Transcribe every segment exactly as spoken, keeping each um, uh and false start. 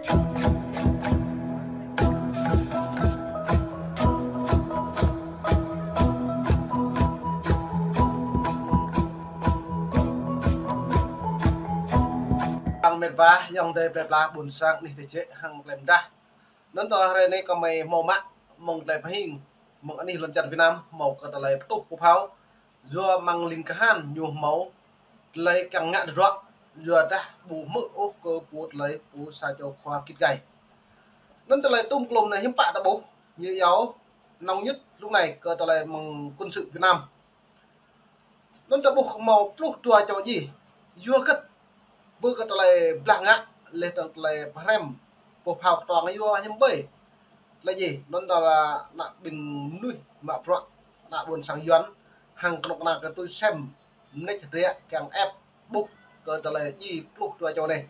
Ƀing met wa, ayŏng adơi plơi pla ƀuôn sang anih tơčĕ hăng klem dah. Anŭn tơlơi hrơi anai kơmơi hmâo mă mơ̆ng tơlơi pơhing, mơ̆ng anih lŏn čar Việt Nam hmâo kơ tơlơi pơtuh pơphao. Yua mơ̆ng ling kahan ñu hmâo tơlơi kiăng ngă tơdruă, yua dah ƀu hmư̆ ôh kơ pô tơlơi pô sa čô khua git gai. Anŭn tơlơi tŭm klôm anai hiư̆m pă ta ƀuh, ñu iâu nóng nhất lúc này kơ tơlơi mơ̆ng quân sự Việt Nam. Anŭn ta ƀuh hmâo pluh dua čô djai. Yua hơget? Bơ kơ tơlơi blah ngă, laih dơ̆ng tơlơi pơhrăm pơphao kơtuang yua hiư̆m ƀơi. Tơlơi djai, anŭn ta lĕ ană ƀing mơnuih mă bruă, ană ƀuôn sang Yuan, hăng kơnuk kơna kơ tui sem mơneč hơdră kiăng ĕp ƀuh kơ tơlơi djai pluh dua čô anai.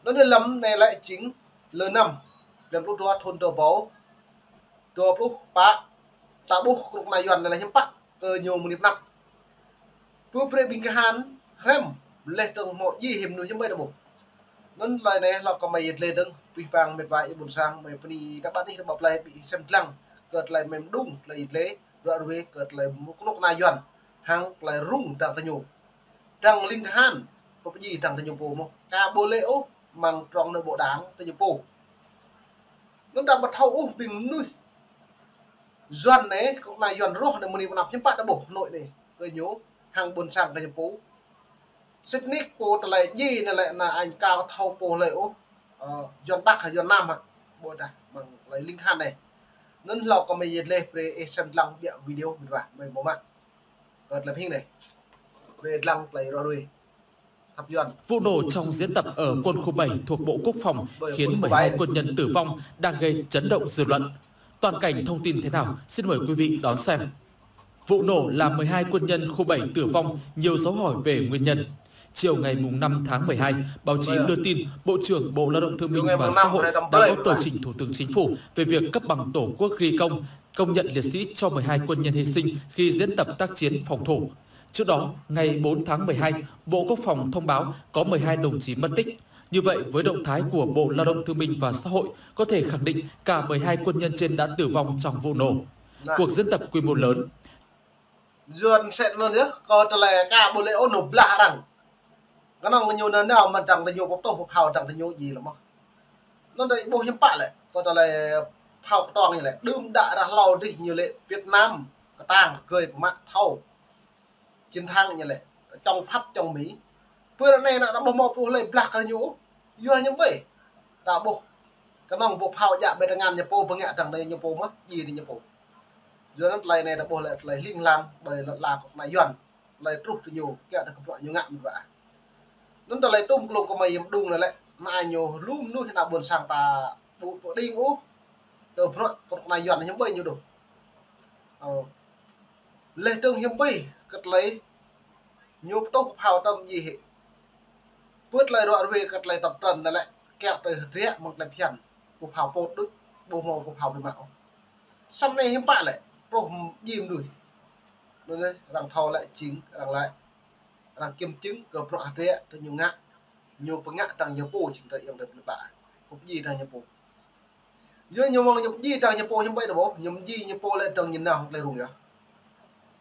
Anŭn anai lăm anai lĕ jing lơ năm, blan pluh dua thun dua rơbâo dua pluh pă, ta ƀuh kơnuk kơna Yuan anai lĕ hiư̆m pă kơ ñu mơ̆ng anai pơ anăp. Pơ brơi ƀing kahan hrăm, laih dơ̆ng hmâo djai hiư̆m mơnuih hiư̆m ƀơi ta ƀuh. Anŭn tơlơi anai hlâo kơ mơi yet lĕ dơ̆ng, pih pang met wa ih ƀuôn sang, mơi bơni ta ƀă anih ta ƀă plơi ƀing sem dlăng kơ tơlơi mơi mơđung tơlơi yet lĕ, ră ruai kơ tơlơi kơnuk kơna Yuan, hăng tơlơi rŭng dăng tơ ñu. Dăng ling kahan, pơpơdjai dăng tơ ñu pô mơ̆n. Ka ƀu lĕ ôh, mơ̆ng trong anai ƀô̆ đang tơ ñu pô. Anŭn ta ƀu thâo ôh ƀing mơnuih Yuan anai, kơnuk kơna Yuan rŏh anai mơ̆ng anai pơ anăp hiư̆m pă ta ƀuh Hà Nội anai kơ ñu, hăng ƀuôn sang kơ ñu pô. Sĭt nik pô tơlơi djai anai lĕ ană añ ka thâo pô hlơi ôh, ơ, Yuan Bắc hă, Yuan Nam hă, ƀô̆ dah mơ̆ng tơlơi ling kahan anai. Anŭn hlâo kơ mơi yet lĕ brơi ih sem dlăng ƀiă video met wa, mơi hmâo mă kơ tơlơi pơhing anai. Brơi dlăng tơlơi ră ruai. Vụ nổ trong diễn tập ở quân khu bảy thuộc Bộ Quốc phòng khiến mười hai quân nhân tử vong đang gây chấn động dư luận. Toàn cảnh thông tin thế nào? Xin mời quý vị đón xem. Vụ nổ làm mười hai quân nhân khu bảy tử vong, nhiều dấu hỏi về nguyên nhân. Chiều ngày mùng năm tháng mười hai, báo chí đưa tin Bộ trưởng Bộ Lao động Thương binh và Xã hội đã có tờ trình Thủ tướng Chính phủ về việc cấp bằng Tổ quốc ghi công, công nhận liệt sĩ cho mười hai quân nhân hy sinh khi diễn tập tác chiến phòng thủ. Trước đó, ngày bốn tháng mười hai, Bộ Quốc phòng thông báo có mười hai đồng chí mất tích. Như vậy, với động thái của Bộ Lao động Thương binh và Xã hội, có thể khẳng định cả mười hai quân nhân trên đã tử vong trong vụ nổ. Cuộc diễn tập quy mô lớn. Yuan sĕt anŭn yơh, kơ tơlơi ka ƀu lĕ ôh nao blah arăng. Kơnơ̆ng ñu nao nao mơ̆n dăng tơ ñu pơtuh pơphao dăng tơ ñu djai lĕ mơ̆n. Anŭn ta ƀuh hiư̆m pă lĕ, kơ tơlơi phao kơtuang ñu lĕ, đưm đă ră hlâo dih ñu lĕ Việt Nam kơtang kơ gơi pơmă thâo. Chiến thắng ñu lĕ, chống Pháp, chống Mỹ. Pơ anai ană ta ƀuh hmâo pô hlơi blah kơ ñu, yua hiư̆m ƀơi. Ta ƀuh kơnơ̆ng ƀu phao djă ƀơi tơngan ñu pô, pơngă dăng tơ ñu pô mơ̆n, djai tơ ñu pô. Yua anŭn tơlơi anai ta ƀuh lĕ tơlơi hling hlang ƀơi lŏn ala kơnuk kơna Yuan. Tơlơi truh tơ ñu, kiăng ta kơ bruă ñu ngă met wa. Anŭn tơlơi tŭm klôm kơ mơi yơh mơđung anai lĕ, ană ñu lu mơnuih ană ƀuôn sang ta ƀu pơđing ôh kơ bruă kơnuk kơna Yuan hiư̆m ƀơi ñu dŏ. Ơ. Laih dơ̆ng hiư̆m ƀơi kơ tơlơi ñu pơtuh pơphao tơm djai hĭ. Pơ tơlơi ră ruai kơ tơlơi tŏp trăn anai lĕ, kiăng tơlơi hơdră mơ̆ng tơlơi phiăn, pơphao pôt đôč, ƀu hmâo pơphao biă mă ôh. Samơ̆ anai hiư̆m pă lĕ, truh djai mơnuih. Anŭn anai, arăng thâo lĕ jing, arăng lĕ, arăng kiểm chứng kơ bruă hơdră tơ ñu ngă, ñu pơngă dăng ñu pô jing tơ ayŏng adơi plơi pla. Pơdjai dăng ñu pô. Yua ñu mơ̆ng ñu pơdjai dăng ñu pô hiư̆m ƀơi ta ƀuh, ñu pơdjai ñu pô lĕ dơ̆ng ñu nao hăng tơlơi rŭng yơh.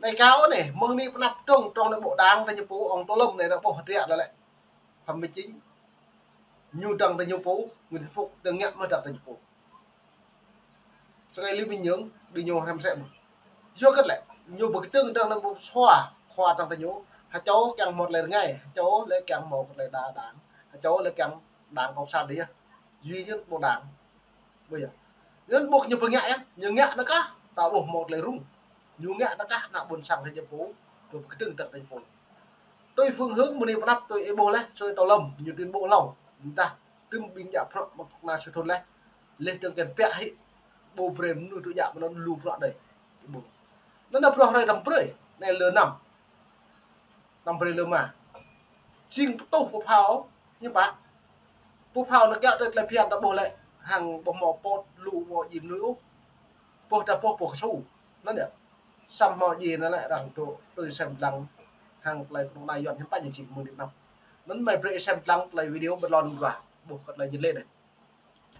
Anai kâo anai, mơ̆ng anai pơ anăp dơ̆ng, trong anai ƀô̆ đang tơ ñu pô, ong Tô Lâm anai ta ƀuh hơdră lĕ lĕ. Phạm Minh Chính. Ñu dăng tơ ñu pô, Nguyễn Phúc, dơ̆ng ngă mơ̆ dăng tơ ñu pô. Sơkai Lưu Bình Nhưỡng, ƀing ñu hrăm sĕ mơ̆n. Yua hơget lĕ, ñu pơkơdơ̆ng dăng tơ ñu pô sua, khua dăng tơ ñu, hơčâo kiăng hmâo tơlơi rơngai, hơčâo lĕ kiăng hmâo tơlơi đa đảng, hơčâo lĕ kiăng đảng cộng sản dih yơh. Duy nhất một đảng. Ƀu yơh. Anŭn ƀuh ñu pơngă yơh, ñu ngă anŭn kah, ta ƀuh hmâo tơlơi rŭng. Ñu ngă anŭn kah, ană ƀuôn sang tơ ñu pô, truh pơkơdơ̆ng dăng tơ ñu pô. Tui phương hướng mơ̆ng anai pơ anăp tui ih ƀuh laih, sui Tô Lâm, ñu tuyên bố hlâo. Mơ̆ng tah, tơm ƀing djă bruă mă kơnuk kơna sui thun laih. Laih dơ̆ng kiăng pĕ hĭ, ƀu brơi mơnuih tŭ djă mơ̆n anŭn lu bruă đơi. Ih ƀuh. Anŭn ta ƀuh hrơi tơm brơi, anai lơ năm. Tơm brơi lơ rơma. Jing pơtuh pơphao, hiư̆m pă. Pơphao anŭn kiăng tơlơi phiăn ta ƀuh lĕ, hăng ƀu hmâo pôt lu ƀu djai mơnuih ôh. Pô ta pô pô kơsu. Anŭn yơh. Samơ̆ hmâo djai anŭn lĕ arăng dŏ tui sem dlăng hăng tơlơi kơnuk kơna Yuan hiư̆m pă ñu jing mơ̆ng anai pơ anăp. Anŭn mơi brơi sem dlăng tơlơi video ƀơi lŏn dua. Ƀuh kơ tơlơi ñu lĕ anai.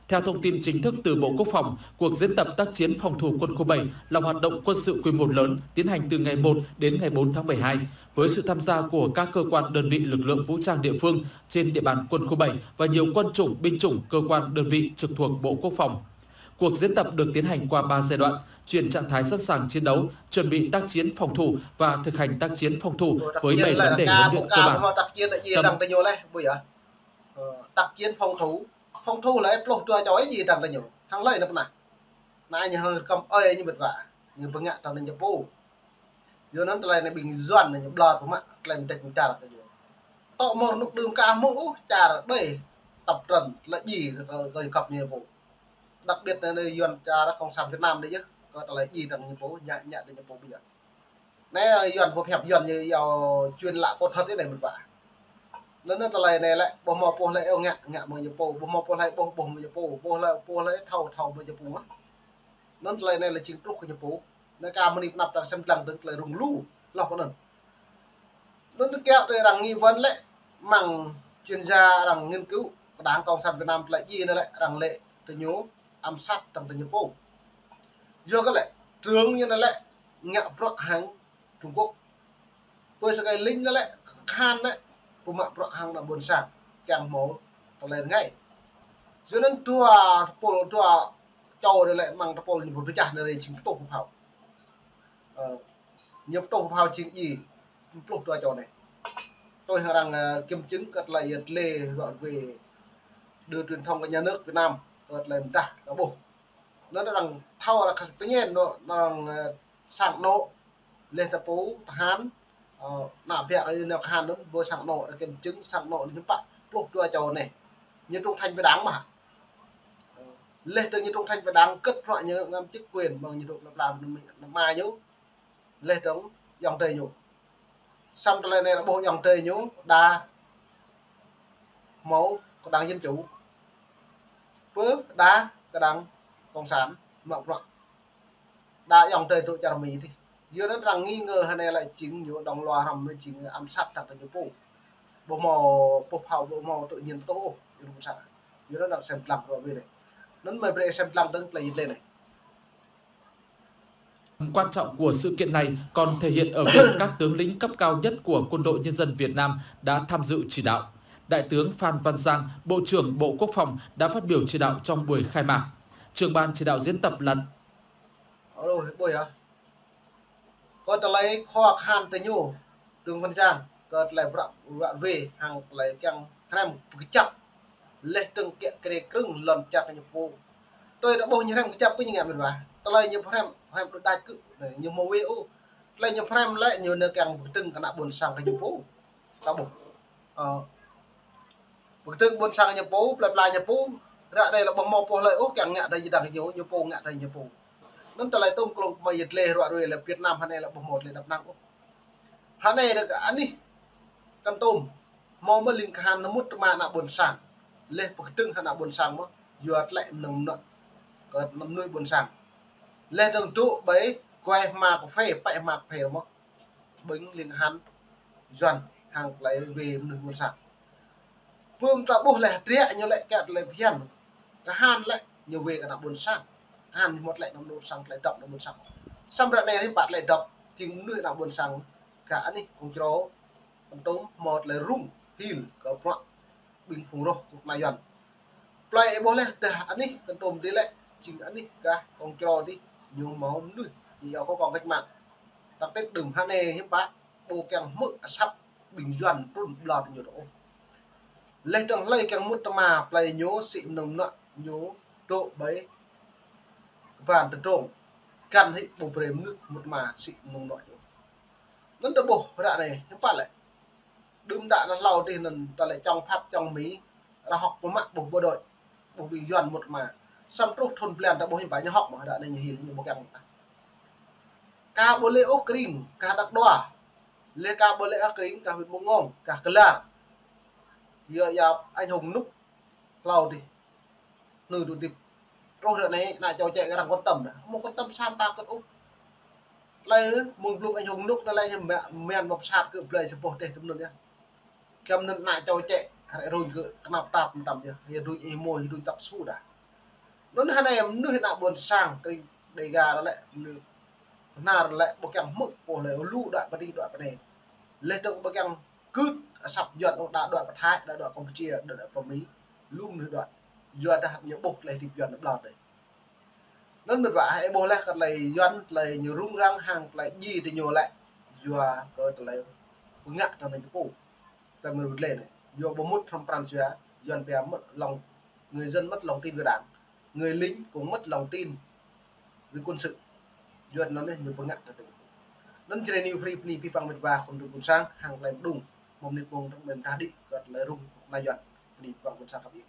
Theo thông tin chính thức từ Bộ Quốc phòng, cuộc diễn tập tác chiến phòng thủ quân khu bảy là hoạt động quân sự quy mô lớn tiến hành từ ngày một đến ngày bốn tháng mười hai, với sự tham gia của các cơ quan, đơn vị, lực lượng vũ trang địa phương trên địa bàn quân khu bảy và nhiều quân chủng, binh chủng, cơ quan, đơn vị trực thuộc Bộ Quốc phòng. Cuộc diễn tập được tiến hành qua ba giai đoạn: chuyển trạng thái sẵn sàng chiến đấu, chuẩn bị tác chiến phòng thủ và thực hành tác chiến phòng thủ với bảy vấn đề huấn luyện cơ bản. Tâm- Ờ, tác chiến phòng thủ. Phòng thủ lĕ pluh dua čô ih djai dăng tơ ñu. Hăng hlơi nao pơ anai. Anai ñu hăng rơkăm ơi ñu mĕt wa. Ñu pơngă dăng tơ ñu pô. Yua anŭn tơlơi anai ƀing Yuan anai ñu ƀlŏr pơmă tơlơi mơdĕč mơdar tơ ñu. Tŏ mơ̆ rơnŭk đưm ka hmư̆ ôh čar ƀơi tập trận tơlơi djai kơ, kơ găp ñu pô. Đặc biệt anai Yuan čar Cộng sản Việt Nam anai yơh. Kơ tơlơi djai dăng ñu pô, ñă, ñă dăng ñu pô ƀiă. Anai Yuan pơhiăp Yuan ñu yua chuyên lạ cột thịt anai mĕt wa. Anŭn, anŭn tơlơi anai lĕ, ƀu hmâo pô hlơi ôh ngă, ngă mơ̆ng ñu pô, ƀu hmâo pô hlơi ƀuh, ƀuh mơ̆ng ñu pô, pô hlơi, pô hlơi thâo, thâo mơ̆ng ñu pô. Anŭn tơlơi anai lĕ jing truh kơ ñu pô. Anai kâo mơni pơanăp arăng sem lăng dơ̆ng tơlơi rŭng lu, hloh kơ anŭn. Anŭn tơkiaŏ tơlơi arăng nghi vấn lĕ, mơ̆ng chuyên gia arăng nghiên cứu, kơ đảng Cộng sản Việt Nam tơlơi djai anai lĕ, arăng lĕ tơ ñu ám sát dăng tơ ñu pô. Yua kơ lĕ, trưởng ñu anai lĕ, ngă bruă hăng Trung Quốc. Pơ sơkai ling anai lĕ, khan anai, pơmă bruă hăng ană ƀôn sang, kiăng hmâo tơlơi rơngai. Yua anŭn dua tơpul, dua čô anai lĕ mơ̆ng tơpul ñu pơčah anai jing pơtuh pơphao. Ơ, ñu pơtuh pơphao jing djai pluh dua čô anai. Tui hăng arăng, ơ, kiểm chứng kơ tơlơi yet lê rŏ ruai, đưa truyền thông kơ nhà nước Việt Nam, kơ tơlơi mơdah kơ ƀuh. Anŭn arăng thâo arăng khăt pơñen anŭn, arăng, ơ, sang anŏ, leh tơpul, tơhan, ơ, ană biă kơ ñu nao khan anŭn, ƀơi sang anŏ, arăng kiểm chứng sang anŏ anai hiư̆m pă, pluh dua čô anai. Ñu trung thành với đảng mơ̆. Ơ, leh dơ̆ng ñu trung thành với đảng, kơ̆t bruă ñu ngăm chức quyền, mơ̆ng ñu dŏ lăp lam anŭn, anŭn mă ñu. Leh dơ̆ng ayŏng adơi ñu. Samơ̆ tơlơi anai lĕ ƀuh ayŏng adơi ñu, đa hmâo kơ đảng Dân Chủ. Pơ đa kơ đảng Cộng sản, mă bruă. Đa ayŏng adơi dŏ čar Mi dih. Yua anŭn arăng nghi ngờ hơnai lĕ jing ñu dŏng lua hrŏm, jing ám sát dăng tơ ñu pô. Ƀu hmâo pơphao, ƀu hmâo tự nhiên pơtuh ôh, yua anŭn sa. Yua anŭn arăng sem lăng rŏ ruai anai. Anŭn mơi brơi sem lăng dơ̆ng tơlơi yet lê anai. Quan trọng của sự kiện này còn thể hiện ở việc các tướng lĩnh cấp cao nhất của Quân đội Nhân dân Việt Nam đã tham dự chỉ đạo. Đại tướng Phan Văn Giang, Bộ trưởng Bộ Quốc phòng đã phát biểu chỉ đạo trong buổi khai mạc. Trưởng ban chỉ đạo diễn tập là Ơ, ƀuh yơh. Kơ tơlơi khua khan tơ ñu, Trương Văn Giang, kơ tơlơi bruă, bruă ruai, hăng tơlơi kiăng hrăm pơkơjăp. Leh dơ̆ng kiă kriê krưng lŏn čar kơ ñu pô. Tui ta ƀuh ñu hrăm kơjăp kơ ñu ngă mĕt wa. Tơlơi ñu hrăm, hrăm đôč đač kơ, ñu hmâo wê ôh. Tơlơi ñu hrăm lĕ ñu nao kiăng pơkơdơ̆ng kơ ană ƀôn sang kơ ñu pô. Ta ƀuh. Ơ, pơkơdơ̆ng ƀôn sang ñu pô, plơi pla ñu pô. Ră anai lĕ ƀu hmâo pô hlơi ôh kiăng ngă dơ̆ng dăng ñu, ñu pô ngă dơ̆ng ñu pô. Anŭn tơlơi tŏm klông kơ mơi yet lê rŏ ruai lĕ Việt Nam hơnai lĕ ƀu hmâo tơlơi đăp năng ôh. Hơnai lĕ kơ anih kăn tŏm, hmâo mơ̆ ling kơ han nao mŭt tơma ană ƀôn sang. Leh pơkơdơ̆ng hăng ană ƀôn sang mơ̆, yua tơlơi mơnơ̆ng mơnuă kơ mơnuih ƀôn sang. Leh dơ̆ng dŏ ƀơi guai hma kơphê, pĕ hma kơphê mơ̆, ƀing ling kơ han Yuan hăng tơlơi wê mơnuih ƀôn sang. Pơm ta ƀuh leh hơdră ñu lĕ kiă tơlơi phiăn. Kơ han lĕ ñu wê kơ ană ƀôn sang. Kơ han ñu hmâo tơlơi ană ƀôn sang, tơlơi dŏp ană ƀôn sang. Samơ̆ ră anai hiư̆m pă tơlơi dŏp, jing mơnuih ană ƀôn sang. Kơ anih kông črô, kăn tŏm hmâo tơlơi rŭng hil kơ bruă ƀing phung roh kơ ană Yuan. Plơi ih ƀuh leh tơdah anih kăn tŏm dih lĕ, jing anih kah kông črô dih, ñu hmâo mơnuih, ñu yua kơ kông cách mạng. Tăk tĕt đưm hơnai hiư̆m pă, ƀu kiăng hmư̆ asăp ƀing Yuan trŭn ƀlŏr ñu dŏ ôh. Leh dơ̆ng hlơi kiăng mŭt tơma plơi ñu sĭ mơnơ̆ng mơnuă ñu dŏ ƀơi kơban tơdrong. Kăn hĭ ƀu brơi mơnuih mŭt tơma sĭ mơnơ̆ng mơnuă ñu. Anŭn ta ƀuh ră anai, hiư̆m pă lĕ. Đưm đă ta hlâo dih anŭn ta lĕ čŏng Pháp čŏng Mi, arăng hơ̆k pơmă ƀuh bộ đội, ƀuh ƀing Yuan mŭt tơma. Samơ̆ truh thŭn blan ta ƀuh hiư̆m pă ñu hơ̆k mơ̆, ră anai ñu hil ñu ƀu kiăng mơ̆. Kah ƀu lĕ ôh Krĭng, kah Đăk Đoa. Leh kah ƀu lĕ ôh Krĭng, kah huyện Mông Ngông, kah Kơlar. Yua yap anh hùng Nŭk hlâo dih. Nư tŭ dĭp. Truh ră anai, ană čô čĕ arăng quan tâm đa. Hmâo quan tâm sa mơta kơ̆t ôh. Tơlơi mơ̆ng blung anh hùng Nŭk anai lĕ ñu mă-, mơ̆n mă pơsat kơ blơi sa boh dêh tơm anŭn yơh. Kơm anŭn ană čô čĕ, hrĕ ruñ kơ kơnăp tap mơtam yơh. Yơh ruñ ih môi, ruñ tăp su đa. Anŭn hơnai mơnuih ană ƀôn sang kơ Dega ră lĕ, mơnuih Bahnar ră lĕ, ƀu kiăng hmư̆ pô lĕ lu đuaĭ pơ anai đuaĭ pơ anai. Lĕ tơ̆ng ƀu kiăng kưt asăp Yuan ôh, đa đuaĭ pơ Thái, đa đuaĭ Campuchia, đa đuaĭ pơ Mi, lu mơnuih đuaĭ. Yua dah ñu ƀuh tơlơi hơdip Yuan ñu ƀlŏr dih. Anŭn mĕt wa, hơai ƀuh lĕ kơ tơlơi Yuan, tơlơi ñu rŭng răng hăng tơlơi djai tơ ñu lĕ, yua kơ tơlơi pơngă tơ anai ñu pô. Tơlơi mơ̆ ƀu lĕ anai. Yua ƀu mŭt hrŏm pran jua, Yuan pia mất lòng, người dân mất lòng tin với Đảng, người lính cũng mất lòng tin với quân sự. Yua anŭn anai ñu pơngă tơ anai. Anŭn Jrai New Free bơni abih bang mĕt wa khul ƀôn sang hăng tơlơi mơđung. Mơ̆ng anai pơ̆ng tơ̆ng mĕn tah đĭ kơ tơlơi rŭng ană Yuan. Bơni abih bang ƀôn sang khăp iâu.